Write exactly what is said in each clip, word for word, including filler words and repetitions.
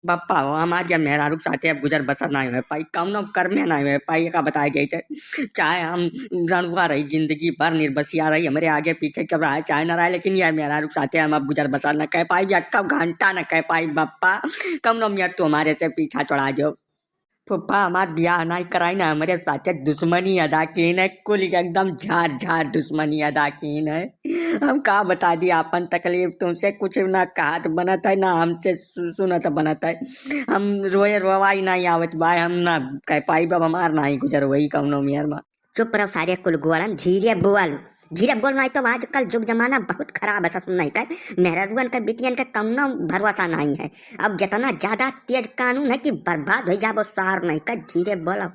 बप्पा हो, हमार या मेहरारू के साथे अब गुजर बसर नाहीं होइ पाई, कौनो कर्मे नाहीं होइ पाई, एका बताए जाइत है। चाहे हम रणुआ रही, जिंदगी भर निर्बसिया रही, हमरे आगे पीछे क्यों रहा, चाहे न रहा, लेकिन या मेहरारू के साथे हम अब गुजर बसर न कइ पाई, या कब घंटा न कइ पाई। बप्पा, कौनो मियाँ तू हमारे से पीछा छोड़ा दो। फुफ्फा, हमार बियाह नाहीं कराई ना, हमरे साथे दुश्मनी अदा कीन है, कुल एकदम झार झार दुश्मनी अदा कीन है। हम का बता दी आपन तकलीफ, तुमसे कुछ ना कहत बनत है, ना हमसे सु-, सुनत बनत है। हम रोए रोवाई नाहीं आवत बा, हम ना कइ पाई, अब हमार नाहीं गुजर होई कौनो मेहर मा। चुप रहो सारे कुल गुआड़न, धीरे बोल, धीरे बोल, नाहीं तो आजकल जुग जमाना बहुत खराब है ससुर नाहीं कइ, मेहररुअन के बिटियन के कौनो भरोसा नाहीं है। अब जितना ज्यादा तेज कानून है कि बर्बाद होइ जाबो सार नाहीं कइ, धीरे बोलो,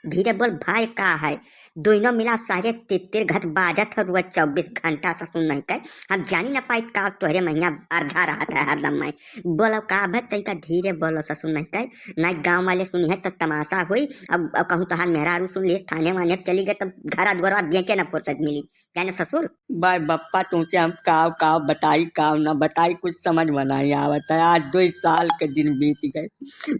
धीरे बोल भाई का है, दोनों मिला सारे तितिर घट बाजत है रोज चउबीस घंटा ससुर नाहीं कइ, हम जानी न पाइत का तोहरे महिया अर्झा रहत है हरदम मैं। बोलो का भे, तनिका धीरे बोलो ससुर नाहीं कइ, नाहीं गाँव वाले सुनिहैं त तमासा होई। अब, अब कहूँ तोहार मेहरारू सुन लिहिस, थाने वाने चली गए, तब घरा दुआरा बेचे न फुर्सत मिली। जाने ससुर। बाय बप्पा, तुमसे हम काव काव बताई, काव न बताई, कुछ समझ में नाहीं आवत है। आज दुइ साल के दिन बीत गए,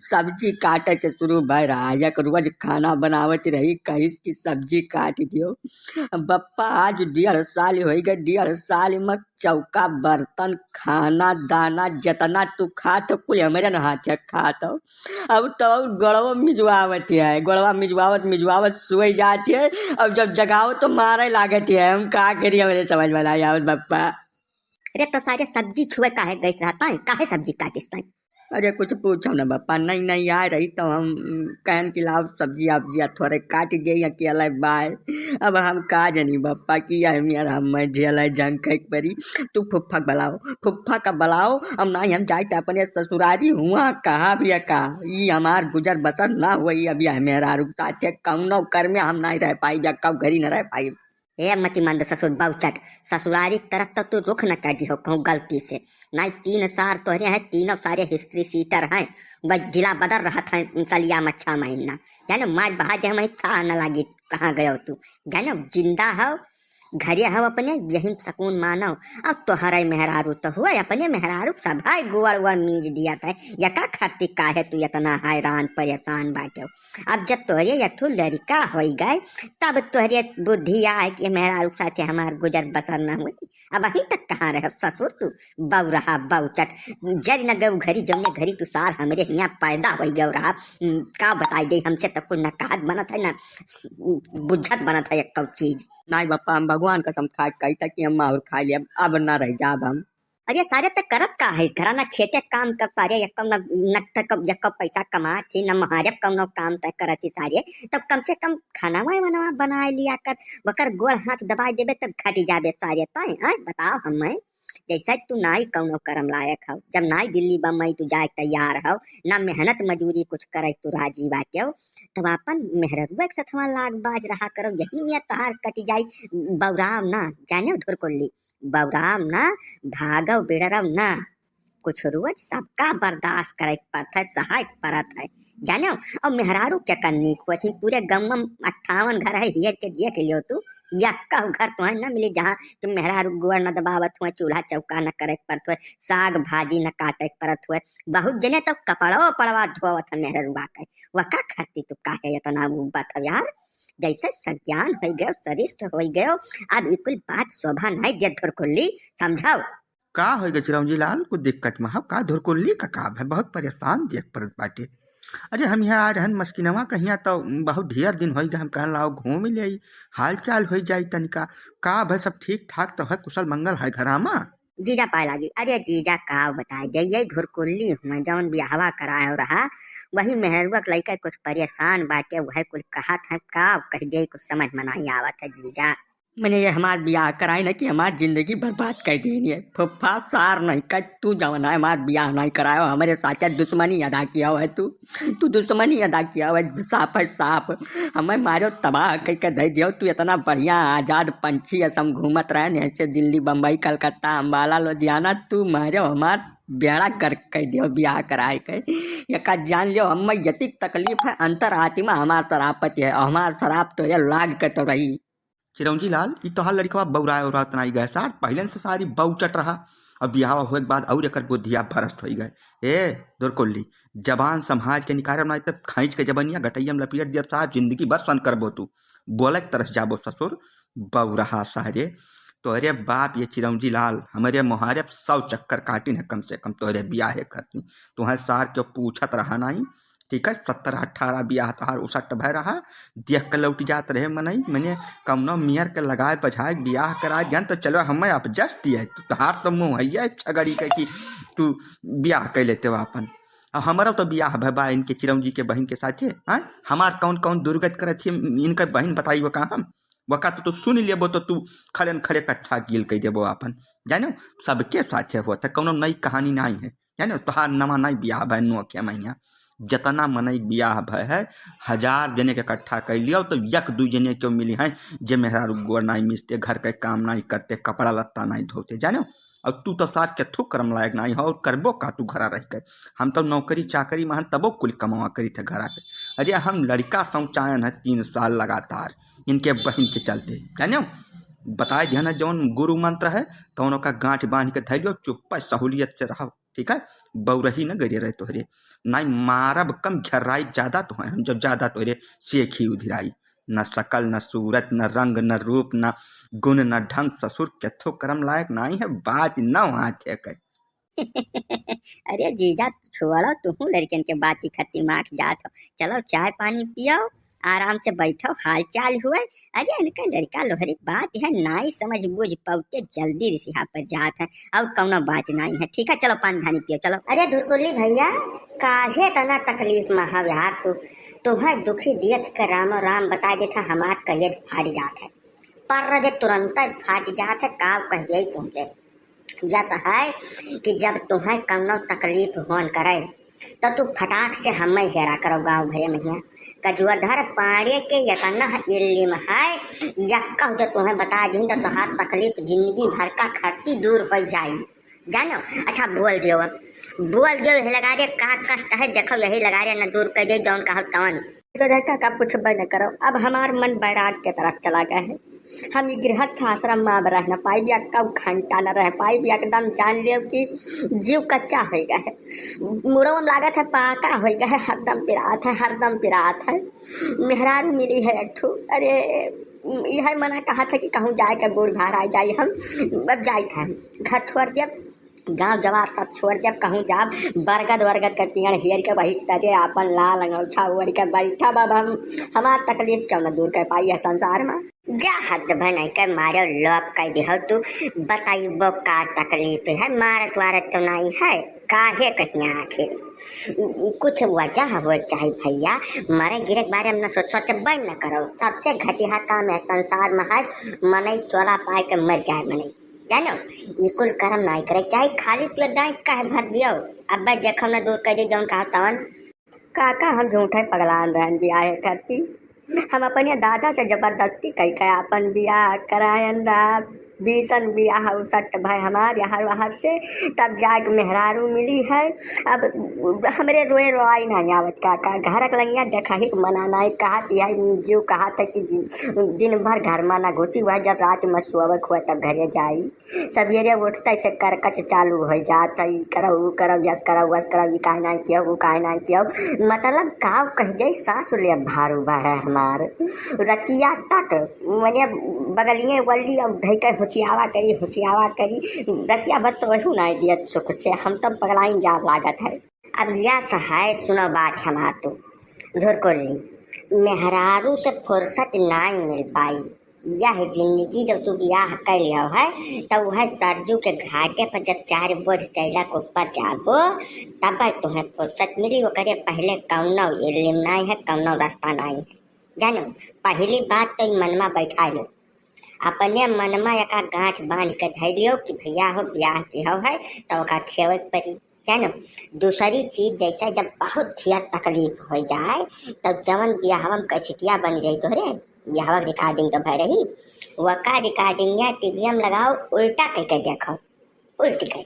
सब्जी काटे से शुरू भय रहा, एक रोज खाना बनावत रही, कहिस कि सब्जी काट दियो। बप्पा, आज डेढ़ साल होइ गए, डेढ़ साल में चौका, बर्तन, खाना, दाना, जितना तू खात हो, कुल हमरे न हाथे खात हो। अब तो और गोड़वा मिजवावत है, गोड़वा मिजवावत मिजवावत सोई जात है, अब जब जगाओ तो मारे लागत है। हम का करी, हमरे समझ में नाहीं आवत बप्पा। अरे तो सारे सब्जी छुए काहे गइस रहत है, काहे सब्जी काटिस तैं? अरे कुछ पूछो न बप्पा, नई नई आए रही तो हम, उम, कहन कि लाओ सब्जी अब्जी थोड़े काट दे, अकेले बाय। अब हम का जानी बप्पा कि यह मेर हम मैं झेले जंग कइ परी। तू फुफ्फा क बलाओ, फुफ्फा क बलाओ। अब नाहीं हम जाइत अपने ससुरारी, हुआ कहा भी का, ई हमार गुजर बसर ना होई। अब यह मेहरारू के साथे कौनो कर्मे हम नाहीं रह पाई, या कब घरी न रह पाई। ए मतिमंद ससुर बौचट, ससुरारी के तरफ तो तू रुख न कर दिहो कहूँ गलती से। नाहीं तीन सार तोहरे हैं, तीनों सारे history sheeter हैं, बस जिला बदल रहत हैं सलिया में छह महीना। जाने मार बहा दे, हमें था न लागी कहाँ गयो तू। जाने जिंदा हो, घरे हो अपने, यही सकून मानो। अब तोहरे मेहरारू तो हुआ, अपने मेहरारू सभाई गुआर उआर मीज दिया था, यका खरती काहे तू इतना हैरान परेशान बाटे हो? अब जब तोहरे एक ठो लड़का होई गए, तब तोहरे बुद्धि आए कि मेहरारू के साथे हमार गुजर बसर न होई। अब अहीं तक कहाँ रहे ससुर तू? बौरहा बौचट, जरि न गऊ घरी, जौने घरी तू सार हमरे हियाँ पैदा होई गयो रहा। उम, का बताई दे, हमसे तो कुछ न कहत बनत है, न बुझत बनत है एक चीज। नाहीं बप्पा, हम भगवान कसम खा के कही था कि हम माहुर खा लिया, अब ना रह जाब हम। अरे सारे, ते करत का है इस घरा? ना खेते काम कर सारे, यक्को न, न तक यक्को पैसा कमात ही, न महारे कौनो काम ते करत ही सारे, तब कम से कम खाना वाय वनवा बनाए लिया कर, वकर गोड़ हाथ दबाए देबे तब घट जाबे सारे। तय, हाँ, बताओ हमें, जैसे तू नाई कौनो करम लायक हो, जब नाई दिल्ली बम्बई तू जाए तैयार हो, ना मेहनत मजूरी कुछ करे तू राजी बाटे हो, तब आपन मेहररुआ के सथवा लाग बाज रहा करो, यही में तोहार कट जाई। बौराव ना, जाने धुरकुल्ली, बौराव ना, भागव बिड़रव ना। कुछ रोज सबका बर्दाश्त करे के पड़त है, सहाय के पड़त है, जानो। और मेहरारू के कन्नी को थी, पूरे गाँव में अट्ठावन घर है, हियर के देख लियो तू, यक्का घर तो है ना मिली जहाँ कि मेहरारू गोड़ न दबावत हुए, चूल्हा चौका न करे के पड़त हुए, साग भाजी न काटे के पड़त हुए। बहुत जने तो कपड़ो पड़वा धोवत है मेहरारू आके, वका खरती तू काहे इतना उबत हो यार? जैसे सज्ञान हो गयो, सरिष्ठ हो गयो, अब ई कुल बात शोभा नहीं दे धुरकुल्ली, समझाओ। का होई गे चिरौंजी लाल, कुछ दिक्कत में हो का? धुरकुल्ली का का भय, बहुत परेशान देख पड़त बाटे। अरे हम यहाँ आ रहन मस्किनवा कहिया तो बहुत ढेर दिन होई गे, हम कहन लाओ घूम ले, हाल चाल होई जाई तनिका। का भय, सब ठीक ठाक तो है, कुशल मंगल है घरा में? जीजा पाए लागी, अरे जीजा का बताए दे, ये धुरकुल्ली हुए जौन बियाहवा कराए रहा, वही मेहरुआ के लइका कुछ परेशान बाटे, वह कुल कहत है, का कह दे, कुछ समझ में नहीं आवत है जीजा। मने ये हमार बियाह कराई ना कि हमार जिंदगी बर्बाद कर देनी है। फुफ्फा सार नहीं कर, तू जवन है हमार बियाह नहीं करायो, हमरे साथे दुश्मनी अदा किया है तू, तू दुश्मनी अदा किया है, साफ है साफ। हमें मारो तबाह करके दे दियो, तू इतना बढ़िया आजाद पंछी असम घूमत रहे, नहीं से दिल्ली बम्बई कलकत्ता अम्बाला लुधियाना, तू मारो हमार बेड़ा गर्क कर दियो बियाह कराए के। यका जान लियो, हमें यतिक तकलीफ है, अंतर आत्मा हमार सरापत है, हमार सराप तो ये लाग के तो रही। चिरौंजी लाल, ई तोहार लड़िकवा बौराए उरात नाई गए सार, पहिलन से सारी बौचट रहा। अब बियाह होए के बाद और एकर बुद्धिया भ्रष्ट होई गए। ए धुरकुल्ली, जबान संभाल के निकारब, नाहीं त खींच के जबनिया गटैया में लपेट दियब सार, जिंदगी भर सन करबो तू। बोले के तरस जाबो ससुर, बौरहा सारे। तोहरे बाप ये चिरौंजी लाल, हमरे मोहारे सौ चक्कर काटिन है कम से कम तोहरे बियाहे खातिर। तुहें सार के पूछत रहा नाहीं, ठीक है, सत्रह अठारह बियाह तोहार उसट भय रहा, देख के लौट जात रहे मनई, मने कौनो मियर के लगाए बझाए बियाह कराए दिहन तो चलो हमें अपजस दिए, तो तोहार तो मुँह है छगड़ी के कि तू बियाह कर लेते हो आपन। अब हमारा तो बियाह भय बा इनके चिरौंजी के बहिन के साथे, हाँ? हमार कौन कौन दुर्गत करत है इनका बहिन बताई वो का हम? वका तो तू सुन लेबो तो तू खड़े न खड़े कच्छा गील कह देबो आपन, जानो? सबके साथे होत है, कौनो नई कहानी नाहीं है, जानो? तोहार नवा नाहीं बियाह भय नौ के महीना, जतना मनई बियाह भय है, हजार जने के इकट्ठा कर लियो तो एक दू जने क्यों मिली हैं जे मेहरारू गोड़ नाहीं मिसते, घर के काम नाहीं करते, कपड़ा लत्ता नाहीं धोते, जानो? और तू तो सार के थू करम लायक नाहीं हो और करबो का तू घरा रह के? हम तो नौकरी चाकरी में हन तबो कुल कमावा करी थे घरा के। अरे हम लड़का सौचायन है तीन साल लगातार इनके बहिन के चलते, जानो? बताए दिया ना जौन गुरु मंत्र है तौन ओका गांठ बांध के धैलियो, चुप्पा सहूलियत से रहो, ठीक है? बौरही न गरिया रहे तोहरे, नाहीं मारब कम झर्राई ज्यादा तो है हम, जो ज्यादा तोहरे सेखी उधिराई। न सकल, न सूरत, न रंग, न रूप, न गुण, न ढंग, ससुर केथो करम लायक नाहीं है, बात न हाथ है कहे। अरे जीजा, छोड़ो, तुहूँ लड़कन के बात ही खत्ती माख जात हो। चलो, चाय पानी पियो, आराम से बैठो, हाल चाल हुए। अरे, इनका लड़का लोहरी बात है, नाई समझ बूझ पाउते जल्दी रिसिहा पर जात है, और कौनो बात नाई है। ठीक है, चलो, पानी धानी पियो, चलो। अरे धुरकुल्ली भैया, काहे तना तकलीफ में हव यार तू? तुहें दुखी देख के रामो राम बता देता, हमार कलेज फाट जात है। पर दे तुरंत फाट जात है, का कह दिया तुमसे? जस है कि जब तुहें कौनो तकलीफ होन करे, तो तू फटाक से हमें हेरा करो गाँव भरे में हियाँ। कजुआधर पाड़े के यतना इल्म है, यक्का जो तुहें बता दिन तो तुहार तकलीफ जिंदगी भर का खर्ची दूर हो जाई। जानो, अच्छा बोल दियो, अब बोल दियो, यही लगा रे का कष्ट है, देखो यही लगा रे न दूर कर दे जौन कहब तवन। तो देखा का पूछबे न करो, अब हमार मन बैराग के तरफ चला गया है। हम ई गृहस्थ आश्रम में अब रह न पाइब, या कब घंटा न रह पाइब, एकदम जान लियो कि जीव कच्चा हो गया है। मुड़ो में लागत है पाका हो गया है, हरदम पिरात है, हरदम पिरात है। मेहरारू मिली है एक ठू, अरे यह मना कहा था कि कहूँ जाए के बूढ़ भार आ जाई, हम अब जाई था घर छोड़ जब गाँव जवार सब छोड़ जब कहूँ जाब, बरगद वरगद के पेड़ हेर के वही तरे आपन लाल अंगौछा ओढ़ के बैठा बाब हम। हमार तकलीफ क्यों न दूर कर पाई है संसार में। जा हद भनई के मारो लोप कर दिहो तू, बताइबो का तकलीफ है, मारत वारत तो नहीं है, काहे कहीं आखिर कुछ वजह हो चाहे भैया, मरे गिरे के बारे में न सोच, सोचबे न करो। सबसे घटिया काम है संसार में है, मनई चोला पाए के मर जाए मनई। जानो, ई कुल करम नाई करे, चाहे खाली तू एक दाई काहे भर दियो। अब्बे देखो न दूर कर दे जौन कहा तवन। काका, हम झूठे पगलान रहन बियाहे खातिर। हम अपने दादा से जबरदस्ती कई के आपन बियाह करायन रहा। बीसन बियाह उसट भाई हमार यहाँ वहाँ से, तब जाके मेहरारू मिली है। अब हमरे रोए रोआई नहीं आवत काका, घर के लंगिया देखा ही मना नहीं कहा, यही जीव कहा था कि दिन भर घर में ना घुसी हुआ, जब रात में सोवक हुआ तब घरे जाई। सवेरे उठते से करकच चालू हो जात है, "ई करो, ऊ करो, यस करो, वस करो, ई काहे नाहीं कियो, ऊ काहे नाहीं कियो।" मतलब का कह दे, सासु ले भारू बा है हमार। रतिया तक मने बगलिए वल्ली अब धई के हुचियावा करी, हुचियावा करी। रतिया भर सोहू नाहीं दियत सुख से, हम तब पगलाइन जाब लागत है। अब यस है, सुनो बात हमार तू। धुरकुल्ली, मेहरारू से फुर्सत नाहीं मिल पाई। यह जिंदगी जब तू बियाह कर लियो है, तब वह सरजू के घाटे पर जब चार बोझ चैला के ऊपर जाबो, तब तुम्हें फुर्सत मिली। ओकरे पहले कौनो इल्म नाहीं है, कौनो रास्ता नाहीं है। जानो, पहली बात तो ई मनमा बैठा लो, अपने मनमा एका गांठ बांध के धर लियो कि भैया हो, बियाह की हो है, तो ओका खेवे के पड़ी। जानो, दूसरी चीज, जैसे जब बहुत ढेर तकलीफ हो जाए, तब जवन बियाहवा में कैसेटिया बन जाई तोहरे, बियाहवा के recording तो भय रही, वका recording या टीवीएम लगाओ, उल्टा कह के देखो, उल्टी कह,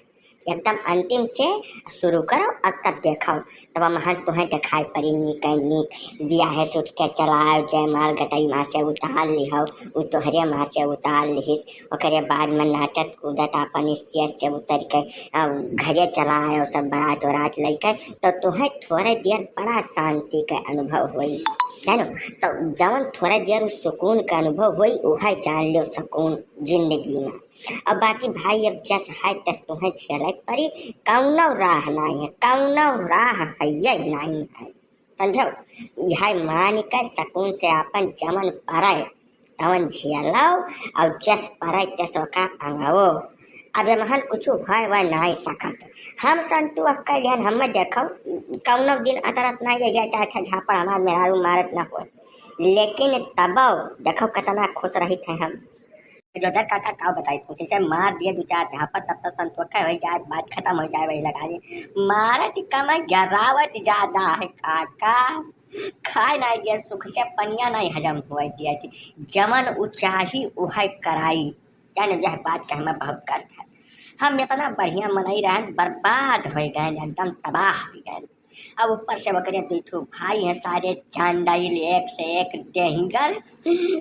एकदम अंतिम से शुरू करो और तब देखो, तब महन तुहें दिखाई पड़ी नीक नीक। बियाहे से उठ के चला आओ, जयमाल गटई माँ से उतार लिहो, उ तोहरे माँ से उतार लिहिस। ओकरे बाद में नाचत कूदत अपन स्टेज से उतर के, अ, घरे चला आओ सब बारात वरात लेकर, तो तुहें थोड़े देर बड़ा शांति के अनुभव होई, जानो। तो जवन थोड़े देर उस सुकून के अनुभव होई, उहे जान लो सुकून जिंदगी में। अब बाकी भाई, अब जस है तस तुहें झेले पड़ी, कौनो राह नहीं है, कौनो राह है ये नहीं है, समझो। यह मान के सुकून से अपन जमन पड़े तवन झेलो, और जस पड़े तस ओका अंगवो। अब एमहन कुछ है वह नहीं सकत। हम संतु अक्का ज्ञान हम देखो, कौनो दिन अतरत नहीं है, यह चाहे झापड़ हमार मेहरारू मारत ना हो, लेकिन तबो देखो कितना खुश रहित है हम। जोधर काका का बताई, कुछ से मार दिए दो चार झापड़, तब तक संतोखा हो जाए, बात खत्म हो जाए, वही लगा ली। मारत कम, गिरावत ज्यादा है काका। खाए नहीं दिया सुख से, पनिया नहीं हजम हुआ दिया थी। जमन उ चाही उहे कराई। यानी यह बात का हमें बहुत कष्ट है। हम इतना बढ़िया मनई रहन, बर्बाद हो गए, एकदम तबाह हो गए। अब ऊपर से ओकरे दुई ठो भाई हैं, सारे चांडाइल, एक से एक डेंगर।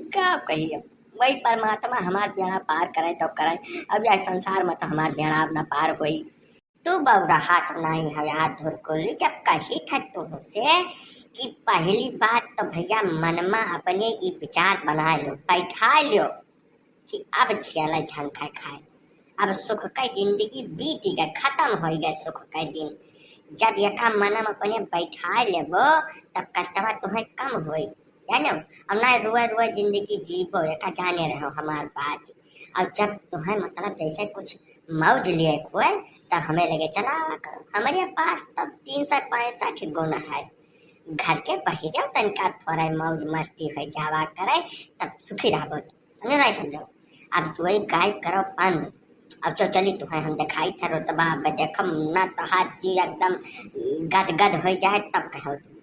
का कही अब? वही परमात्मा हमार बेड़ा पार करे तो करे। अब यह संसार में तो हमार बेड़ा ना पार होई। तू बौरा हाथ नहीं है यार धुरकुल्ली, जब कही था तुमसे कि पहली बात तो भैया मन में अपने ई विचार बना लो, बैठा लो कि अब छियाला झंखा खाए, अब सुख का जिंदगी बीत गए, खत्म हो गए सुख का दिन। जब एका मन में अपने बैठा लेबो, तब कष्टवा तुहें कम होई, जानो। अब ना रोए रोए जिंदगी जीबो, एका जाने रहो हमार बात। और जब तुहें मतलब जैसे कुछ मौज लिए कोई, तब हमें लगे चलावा करो। हमारे पास तब तीन सौ पैंसठ गुण है, घर के बहिरे तनिका थोड़ा मौज मस्ती हो जावा करे, तब सुखी रहबो। समझो नहीं समझो? अब तू वही गायब करो बंद। अब चो चली तुहें हम दिखाई था रोतबा, अब देखम ना तोहार जी एकदम गदगद हो जाए, तब कहो तू।